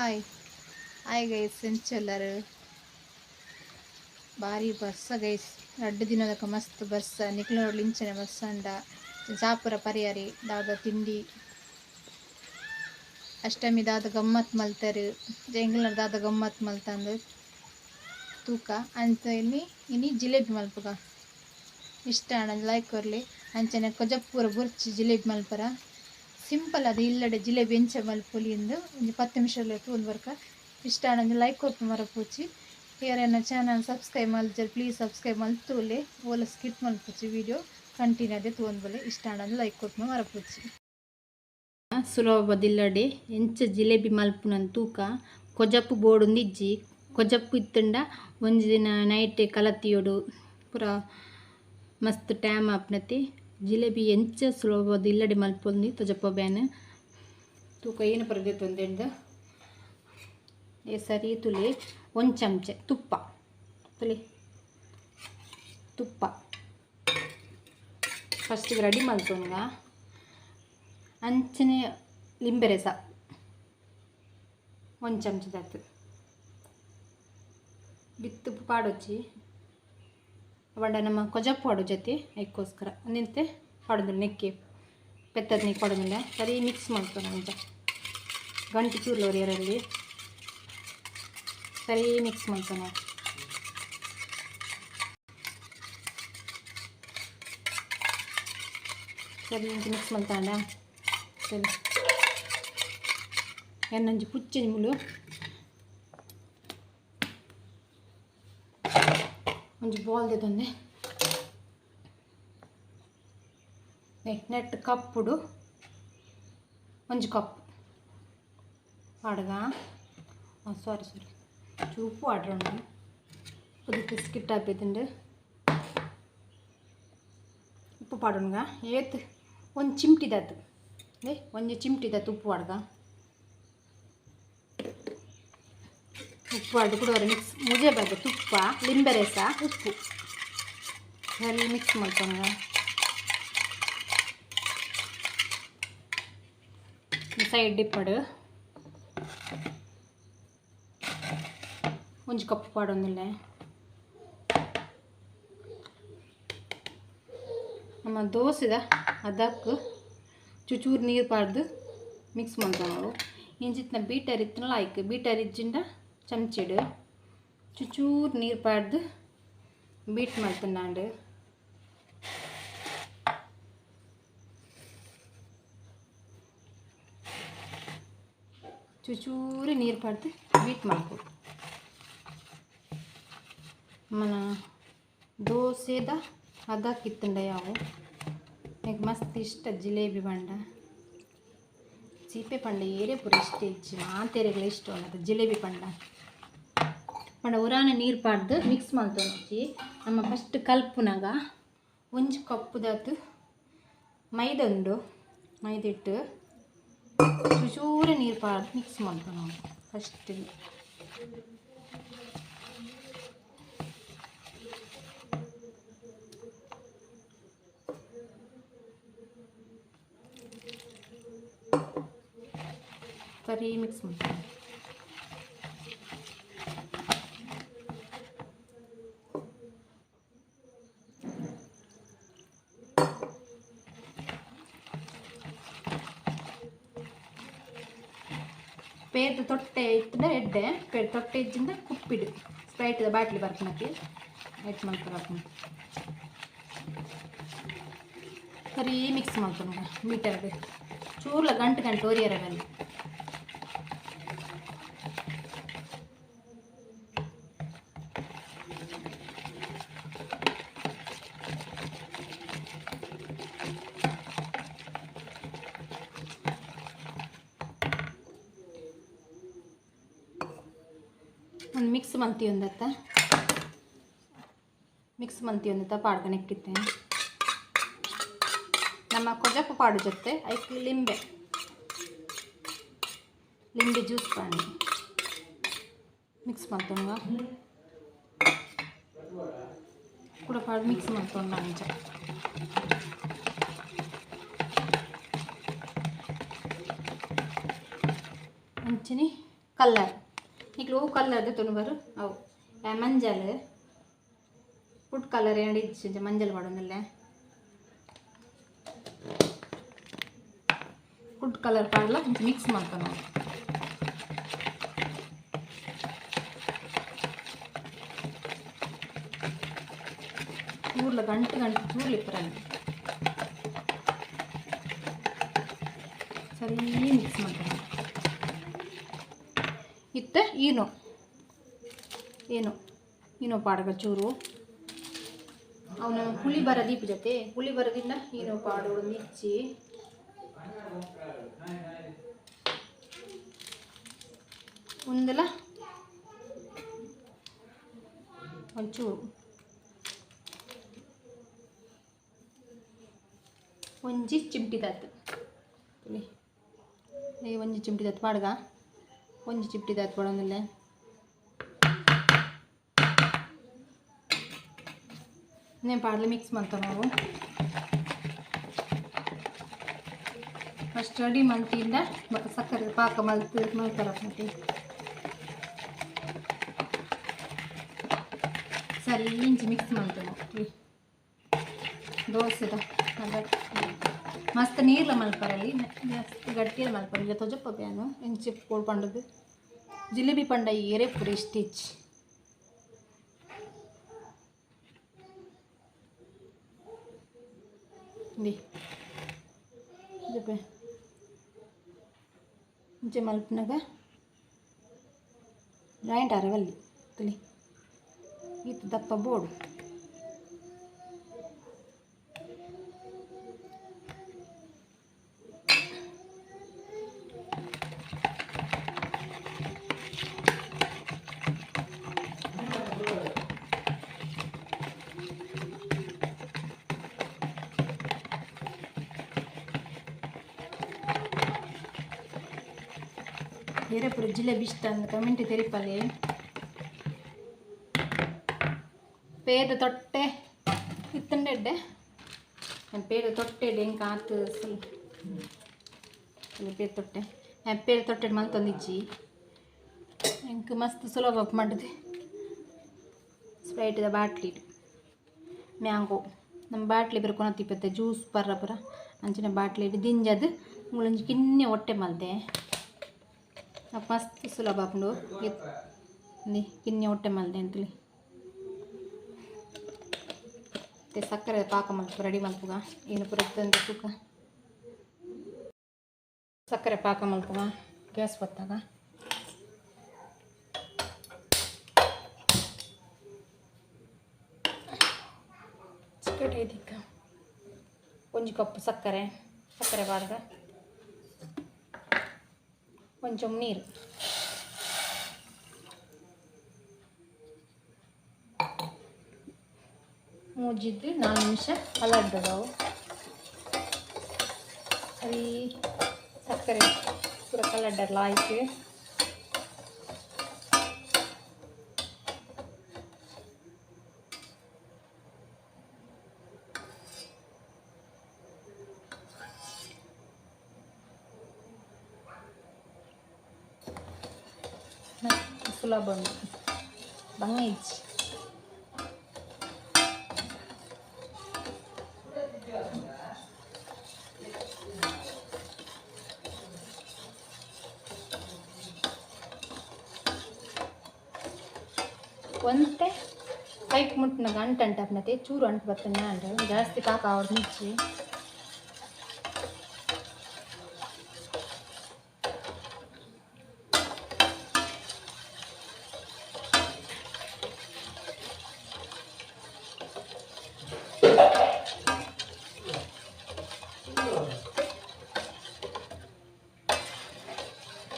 Hi hi guys, ಎಂಚೆಲ್ಲರು ಬಾರಿ ಬರ್ಸ guys. ರಡ್ಡು ದಿನದಕ ಮಸ್ತ್ ಬರ್ಸ ನಿಕ್ಲೋಡ್ಲು ಇಂಚನೆ ಬರ್ಸಂಡ ಜಾಪುರ ಪರಿಯರಿ ದಾದ ತಿಂಡಿ ಅಷ್ಟಮಿ ದಾದ ಗಮ್ಮತ್ ಮಲ್ತರು ಎಂಗ್ಲರ್ ದಾದ ಗಮ್ಮತ್ ಮಲ್ತಂದು ತೂಕ ಅಂಚ ಇನಿ ಇನಿ ಜಿಲೇಬಿ ಮಲ್ಪುಗ ಇಷ್ಟ ಆಂಡ ಲೈಕ್ ಕೊರ್ಲಿ. ಅಂಚನೆ ಕೊಜಪೂರ ಬುರ್ಚಿ ಜಿಲೇಬಿ ಮಲ್ಪರ ಸಿಂಪಲ್ ಅದು ಇಲ್ಲಡೆ ಜಿಲೇಬಿ ಎಂಚ ಮಲ್ಪೊಲಿ ಇಂದು ಒಂಜಿ 10 ನಿಮಿಷ ತೂಂದು ಬರ್ಕ. ಇಷ್ಟ ಆಂಡ ಲೈಕ್ ಕೊರ್ಪು ಮರಪೂಚಿ. ಏರೆನ ಚಾನಲ್ ಸಬ್ಸ್ಕ್ರೈಬ್ ಮಲ್ಜರ್ ಪ್ಲೀಸ್ ಸಬ್ಸ್ಕ್ರೈಬ್ ಮಲ್ತೂಲೆ ಓಲ ಸ್ಕಿಪ್ ಮಲ್ಪುಚಿ ವಿಡಿಯೋ ಕಂಟಿನ್ಯೂ ಅದೇ ತೂಂದು ಬಲೆ. ಇಷ್ಟ ಆಂಡ ಲೈಕ್ ಕೊರ್ಪು ಮರಪೂಚಿ. ಸುಲಭದಿಲ್ಲಡೆ ಎಂಚ ಜಿಲೇಬಿ ಮಲ್ಪುನನ್ ತೂಕ ಕೊಜಪು ಬೋಡುಂದಿಜ್ಜಿ. ಕೊಜಪು ಇತ್ತಂಡ ಒಂಜಿ ದಿನ ನೈಟ್ ಕಲತಿಯೋಡು ಪೂರ ಮಸ್ತ್ ಟೈಮ್ ಆಪ್ನತಿ. ಜಿಲೇಬಿ ಎಂಚ ಸುಲಭದ ಇಲ್ಲಡೆ ಮಲ್ಪೊಂದು ತೊಜಪ್ಪ ಬ್ಯಾನ್ ತೂಕ ಏನು ಪರದೆತ್ತೊಂದೆಂದು ಏ ಸರಿ ತುಲಿ ಒಂದು ಚಮಚ ತುಪ್ಪ ತುಲಿ ತುಪ್ಪ ಫಸ್ಟಿಗೆ ರೆಡಿ ಮಲ್ತೊಂಗ. ಅಂಚನೆ ಲಿಂಬೆ ರಸ ಒಂದು ಚಮಚದಾತು ಬಿತ್ತು ಪಾಡೊಚ್ಚಿ ಅವಂಡ ನಮ್ಮ ಕೊಜಪ್ಪು ಪಾಡು ಜೊತೆ ಅದಕ್ಕೋಸ್ಕರ ಒಂದಿಂತೆ ಪಾಡೋದಿಲ್ಲ ನೆಕ್ಕಿ ಪೆತ್ತದ ನೀರು ಪಾಡೋದಿಲ್ಲ ಸರಿ ಮಿಕ್ಸ್ ಮಾಡ್ತಾನೆ ಒಂಚ ಗಂಟು ಚೂರ್ಲವ್ರು ಎರರಲ್ಲಿ ಸರಿ ಮಿಕ್ಸ್ ಮಾಡ್ತಾನೆ. ಸರಿ ಇಂಚ ಮಿಕ್ಸ್ ಮಾಡ್ತಾಂಡ ಸರಿ ಎನ್ನೊಂಜಿ ಪುಚ್ಚೆ ಮುಲು ಒಂಜಿ ಬಾಲ್ ದೆತೊಂದೆ ನೆಟ್ ಕಪ್ಪುಡು ಒಂಜಿ ಕಪ್ ಪಾಡ್ಗ ಸಾರಿ ಸಾರಿ ಚೂಪು ಪಾಡ್ರೊಂಡು ಉದಕ್ಕೆ ಸ್ಕಿಟ್ ಆಪೇತುಂಡು ಉಪ್ಪು ಪಾಡೋಣಗ ಏತ್ ಒಂದು ಚಿಮ್ಟಿದಾತು ಒಂಜಿ ಚಿಮ್ಟಿದಾತು ಉಪ್ಪು ಪಾಡ್ಗ. ಉಪ್ಪು ಪಾಡ್ದು ಕೂಡ ಮಿಕ್ಸ್ ಮುಜೆ ಬಾರ್ದು ತುಪ್ಪ ಲಿಂಬೆ ರಸ ಉಪ್ಪು ಸರಿ ಮಿಕ್ಸ್ ಮಾಡ್ಕೊಳ. ಸೈಡ್ ಡಿಪ್ಪಡು ಒಂಜಿ ಕಪ್ ಪಾಡೊಂದಿಲ್ಲ ನಮ್ಮ ದೋಸೆದ ಅದಕ್ಕೆ ಚುಚೂರು ನೀರು ಪಾಡ್ದು ಮಿಕ್ಸ್ ಮಾಡ್ತಾವು. ಇಂಚಿತ್ನ ಬೀಟರ್ ಇತ್ತನಲ್ಲ ಆಯ್ಕೆ ಬೀಟರ್ ಇಜ್ಜಿಂಡ ಚಮಚಿಡು ಚುಚೂರು ನೀರು ಪಾಡ್ದು ಬೀಟ್ ಮಾಡ್ತಾಂಡು. ಚುಚೂರು ನೀರು ಪಾಡ್ದು ಬೀಟ್ ಮಾಡ್ಕೊ. మన ದೋಸೆದ ಅದಕ್ಕಿತ್ತಂಡ ಯಾವು எனக்கு ಮಸ್ತ್ ಇಷ್ಟ ಜಿಲೇಬಿ ಬಂಡ ಚೀಪೆ ಪಂಡ ಏರೆ ಪೂರ ಇಷ್ಟ ಇಜ್ಜಿ ಮಾತೆರೆಗ್ಲ ಇಷ್ಟ ಉಂಡದು ಜಿಲೇಬಿ ಪಂಡ ಪಂಡ ಉರಾನೆ ನೀರು ಪಾಡ್ದು ಮಿಕ್ಸ್ ಮಲ್ತೊಂಜಿ. ನಮ್ಮ ಫಸ್ಟ್ ಕಲ್ಪುನಗ ಒಂಜಿ ಕಪ್ಪುದಾತು ಮೈದ ಉಂಡು ಮೈದಿಟ್ಟು ಚೂಚೂರೆ ನೀರು ಪಾಡ್ದು ಮಿಕ್ಸ್ ಮಲ್ತೊನು ಫಸ್ಟ್. ಸರಿ ಮಿಕ್ಸ್ ಮಾಡ್ತೀನಿ. ಪೇರ್ದ ತೊಟ್ಟೆ ಇತ್ತಂಡ ಎಡ್ಡೆ ಪೇರ್ ತೊಟ್ಟೆ ಇಜ್ಜಿಂದ ಕುಪ್ಪಿಡು ಸ್ಪ್ರೈಟ್ದ ಬಾಟ್ಲಿ ಬರ್ಪುನಕ್ಕೆ ಐಟ್ ಮಲ್ಪರ ಸರಿ ಮಿಕ್ಸ್ ಮಾಡ್ಕೊಂಡು ಮೀಟರ್ ಚೂರ್ಲ ಗಂಟು ಗಂಟು ಒರಿಯರ ಬಲ್ಲಿ. ಒಂದು ಮಿಕ್ಸ್ ಮಲ್ತಿ ಒಂದತ್ತ ಮಿಕ್ಸ್ ಮಲ್ತಿ ಒಂದತ್ತ ಪಾಡ್ಕಣಕ್ಕಿತ್ತೆ ನಮ್ಮ ಕೊಜಪು ಪಾಡು ಜೊತೆ ಐಕ್ ಲಿಂಬೆ ಲಿಂಬೆ ಜ್ಯೂಸ್ ಪಾಡಿ ಮಿಕ್ಸ್ ಮಲ್ತೊಂಗ ಕೂಡ ಪಾಡು ಮಿಕ್ಸ್ ಮಲ್ತೊಂಡ ಅಂಚ ಅಂಚನೆ ಕಲ್ಲರ್ ನಿಕ್ಲು ಹೂ ಕಲ್ಲರ್ ದೆತ್ತೊಂದು ಅವು ಮಂಜಲ್ ಫುಡ್ ಕಲರ್ ಏಂಡ ಇಜ್ಜಿ ಮಂಜಲ್ ಪಾಡೊಂದುಲ್ಲೆ ಫುಡ್ ಕಲರ್ ಪಾಡಲ ಮಿಕ್ಸ್ ಮಲ್ಪೊನು ಚೂರ್ಲ ಗಂಟು ಗಂಟು ಚೂರ್ಲು ಇಪ್ಪರಲ್ಲ ಸರಿ ಮಿಕ್ಸ್ ಮಲ್ಪೊನು ಇತ್ತೆ ಈನೋ ಏನೋ ಈನೋ ಪಾಡಗ ಚೂರು ಅವನ ಹುಳಿ ಬರ ದೀಪ ಜೊತೆ ಹುಳಿ ಬರದಿಲ್ಲ ಈನೋ ಪಾಡೋಡು ಮಿರ್ಚಿ ಒಂದಲ್ಲ ಒಂಚೂರು ಒಂಜಿ ಚಿಮ್ಟಿದಾತು ಒಂಜಿ ಚಿಮ್ಟಿದಾತು ಪಾಡ್ಗ ಒಂಜಿ ಚಿಮ್ಟಿದಾತು ಪಾಡೊಂದಿಲ್ಲ నేను ಪಾಡ್ಲೆ ಮಿಕ್ಸ್ ಮಾಡ್ತಾವೆ ನಾವು ಫಸ್ಟ್ ರೆಡಿ ಮಲ್ತಿಂದ ಬೊಕ್ಕ ಸಕ್ಕರೆ ಪಾಕ ಮಲ್ತ್ ಮಲ್ತಾರ ಸರಿ ಇಂಚಿ ಮಿಕ್ಸ್ ಮಲ್ತೇವೆ ದೋಸೆದ ಮಸ್ತ್ ನೀರ್ಲ ಮಲ್ಪರಲ್ಲಿ ಮಸ್ತ್ ಗಟ್ಟಿಯ ಮಲ್ಪರ ತೊಜಪ್ಪ ಬ್ಯಾನು ಇಂಚಿ ಪಂಡದು ಜಿಲೇಬಿ ಪಂಡ ಏರೆ ಪುರಿ ಸ್ಟಿಚ್ ಇಂಚೆ ಮಲ್ಪನಾಗ ಜಾಯಿಂಟ್ ಆರವಲ್ಲಿ ತುಲಿ ಈತ ದಪ್ಪ ಬೋರ್ಡು ಬೇರೆ ಪೂರ ಜಿಲೇಬಿ ಇಷ್ಟ ಅಂದ್ ಕಮೆಂಟ್ ತೆರಿಪಾಲೆ ಪೇದ ತೊಟ್ಟೆ ಇತ್ತಂಡೆ ಎಡ್ಡೆ ನಾನು ಪೇದ ತೊಟ್ಟೆ ಎಂಕ ಆತು ಪೇದ ತೊಟ್ಟೆ ನಾನು ಪೇದ ತೊಟ್ಟೆ ಮಲ್ತೊಂದಿಜ್ಜಿ ಎಂಕ್ ಮಸ್ತ್ ಸುಲಭ ಮಾಡಿದೆ ಸ್ಪ್ರೈಟ್ದ ಬಾಟ್ಲಿ ಮ್ಯಾಂಗೋ ನಮ್ಮ ಬಾಟ್ಲಿ ಬರ ಕೊನತಿಪ್ಪತ್ತೆ ಜ್ಯೂಸ್ ಪರ್ರ ಪೂರ ಅಂಚಿನ ಬಾಟ್ಲಿ ದಿಂಜದು ಮುಳಂಜಿ ಕಿನ್ನೆ ಹೊಟ್ಟೆ ಮಲ್ದೆ ಮಸ್ತ್ ಸುಲಭ ಆಪುಂಡು ಕಿನ್ನೆ ಹೊಟ್ಟೆ ಮಲ್ದೆ ಅಂತೇಳಿ ಮತ್ತೆ ಸಕ್ಕರೆ ಪಾಕ ಮಲ್ಪ ರೆಡಿ ಮಲ್ಪುಗ ಏನು ಪೂರ ತೂಕ ಸಕ್ಕರೆ ಪಾಕ ಮಲ್ಪುಗ ಗ್ಯಾಸ್ ಹೊತ್ತಾಗ ಚಿಕ್ಕಟೆ ಇದಕ್ಕ ಒಂಜಿ ಕಪ್ ಸಕ್ಕರೆ ಸಕ್ಕರೆ ಪಾಡ್ಗ కొంచెం నీరు ಮೂಜಿದ್ದು 4 ನಿಮಿಷ ಕಲರ್ದವು ಸರಿ ಸಕ್ಕರೆ ಪೂರ ಕಲರ್ಡಲ್ಲ ಆಯ್ತು ಸುಲಭ ಬಂಗ ಇಜ್ಜಿ ಒಂತೆ ಕೈಕ್ ಮುಟ್ಟಿನಾಗ ಅಂಟು ಅಂಟು ಆಪ್ನತೆ ಚೂರು ಅಂಟು ಬರ್ತನೆ ಅಂಟು ಜಾಸ್ತಿ ಪಾಕ ಅವ್ರು ಮಿಚ್ಚಿ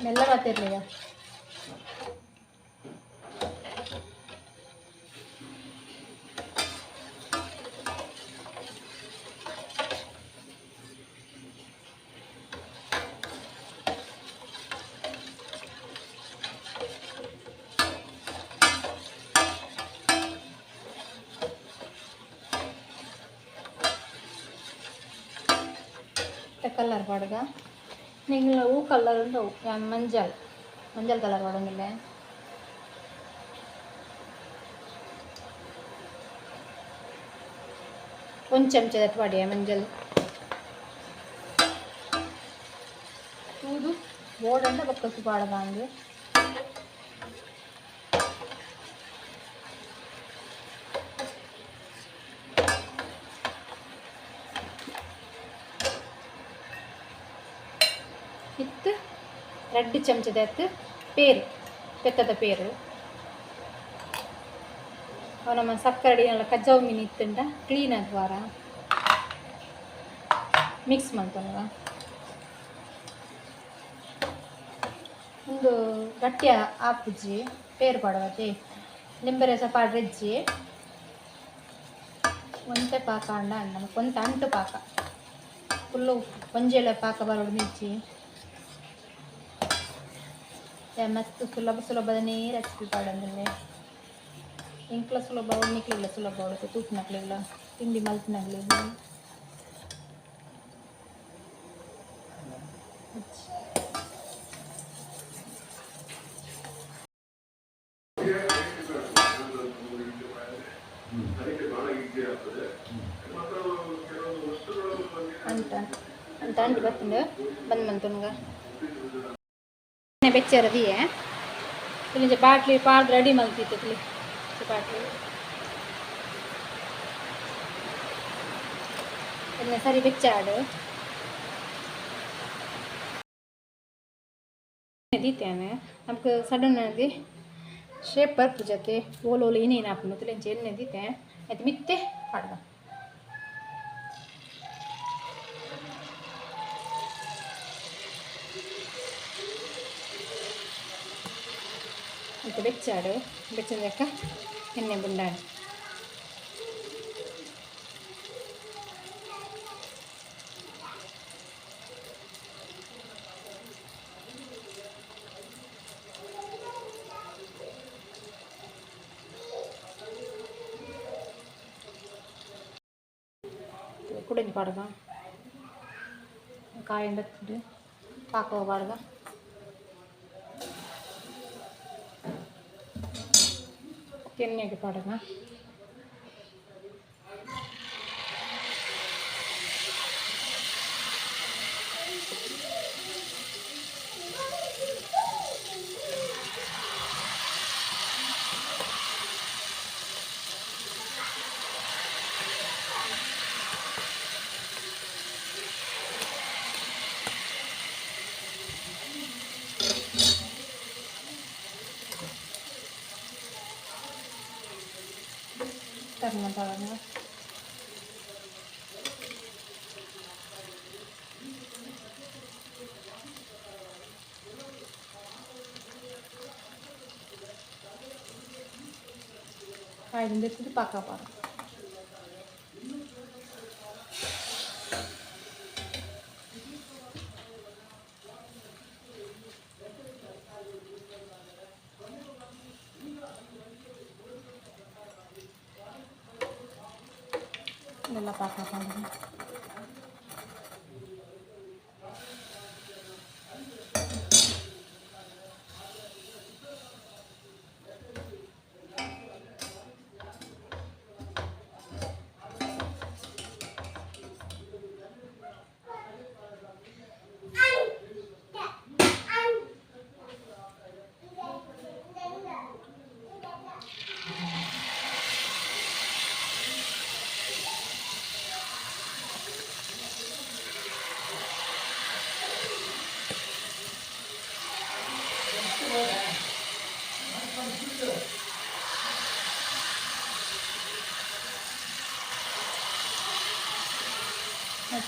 ಮೆಲ್ಲ ಬರ್ತಿರ್ಲಿಲ್ಲ ಕಲರ್ ಪಾಡ್ಗ ನಿಂಗಳ ಹೂ ಕಲರ್ ಉಂಡು ಮಂಜಲ್ ಮಂಜಲ್ ಕಲರ್ ಪಾಡೊಂದುಲ್ಲೆ. ಒಂಜಿ ಚಮಚ ಪಾಡಿಯ ಮಂಜಲ್. ತೂದು ಬೋಡಂಡ ಬೊಕ್ಕ ಪಾಡಬಾಂದು. ಇತ್ತು 2 ಚಮಚದ ಪೇರು, ಪೆತ್ತದ ಪೇರು. ಅವು ನಮ್ಮ ಸಕ್ಕರೆ ಅಡಿನೆಲ್ಲ ಕಜ್ಜಾವು ಮೀನು ಇತ್ತುಂಡ ಕ್ಲೀನ್ ಆದ್ವಾರ ಮಿಕ್ಸ್ ಮಲ್ತೊನುವ. ಒಂದು ಗಟ್ಟಿ ಆಪುಜಿ ಪೇರು ಪಾಡವತಿ ಲಿಂಬೆ ರಸ ಪಾಡ್ರೆಜ್ಜಿ. ಒಂತೆ ಪಾಕ ಅಂಡ ನಮಕ್ ಒಂತೆ ಅಂಟು ಪಾಕ ಫುಲ್ಲು ಒಂಜೆಲ್ಲ ಪಾಕ ಬರೋಡು ಮಿರ್ಚಿ. ಮಸ್ತ್ ಸುಲಭ ಸುಲಭದನೇ ರೆಸಿಪಿ ಪಾಡೊಂದುಲ್ಲೆ. ಎಂಕ್ಲ ಸುಲಭ ನಿಕ್ಲೆಗ್ಲ ಸುಲಭ ಆವೊಡು, ತೂಪಿನಕ್ಲೆಗ್ಲ ತಿಂಡಿ ಮಲ್ಪಿನಕ್ಲೆಗ್ಲ. ಅಂತ ಅಂತ ಅಂಟು ಬತ್ತುಂಡು ಬಂದ್ ಮಲ್ತೊನುಗ. ಬೆಚ್ಚರದಿಯೇ ಇಲ್ಲಿಂಚ ಬಾಟ್ಲಿ ಪಾಡ್ದು ರೆಡಿ ಮಲ್ತಿತ್ತು ಬಾಟ್ಲಿ. ಎಣ್ಣೆ ಸರಿ ಬೆಚ್ಚಾಡು ದೀತೇನೆ ನಮ್ಗೆ ಸಡನ್ ಆಗಿ ಶೇಪ್ ಬರ್ಪುಜತೆ ಓಲು ಓಲು ಏನೇನು ಆಪುಂಡು ತುಲೆಂಚ ಎಣ್ಣೆ ದೀತೆ ಆಯ್ತು ಮಿತ್ತೆ ಪಾಡ್ದ. ಮತ್ತು ಬೆಚ್ಚಾಡು ಬೆಚ್ಚದಕ್ಕ ಎಣ್ಣೆ ಬುಂಡಾಡು. ಕುಡಂಜಿ ಪಾಡ್ಗ ಕಾಯಿ ಬತ್ತಿದ್ದು ಪಾಕ ಪಾಡ್ಗ. ಎಣ್ಣೆಗೆ ಪಾಡೋಣ. ತರ್ಮ. ಕಾಯ್ದಿಂದ ಪಾಕ ಪಾಕ. ಎಲ್ಲ ಪಾಕ ಪಾಡೋಣ.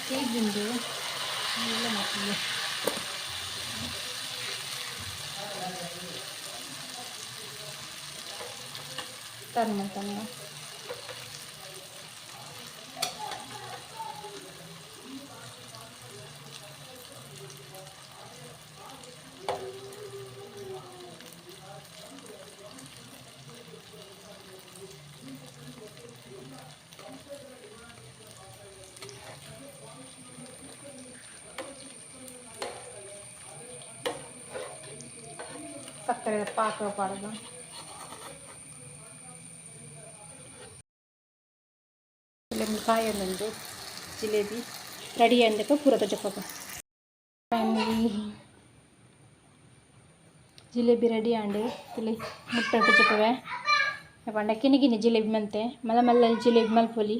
ಚೀಸ್ ಉಂಟು ಎಲ್ಲ ಮಕ್ಕಳು. ಟರ್ನ್. ಸಕ್ಕರೆ ಪಾಕ ಪಾಡ್ದ. ಕಾಯೊಂದುಂಡು ಜಿಲೇಬಿ ರೆಡಿ ಆಂದಕ ಪೂರ ತೋಜಪಾಗ. ಫೈನಲಿ ಜಿಲೇಬಿ ರೆಡಿ ಆಂಡ್. ತುಲೆ ಮುಟ್ಟ ತೋಜಪವೆ ಪಂಡ ಕಿನಿ ಕಿನಿ ಜಿಲೇಬಿ ಮಂತೆ, ಮಲ್ಲ ಮಲ್ಲ ಜಿಲೇಬಿ ಮಲ್ಪೊಲಿ.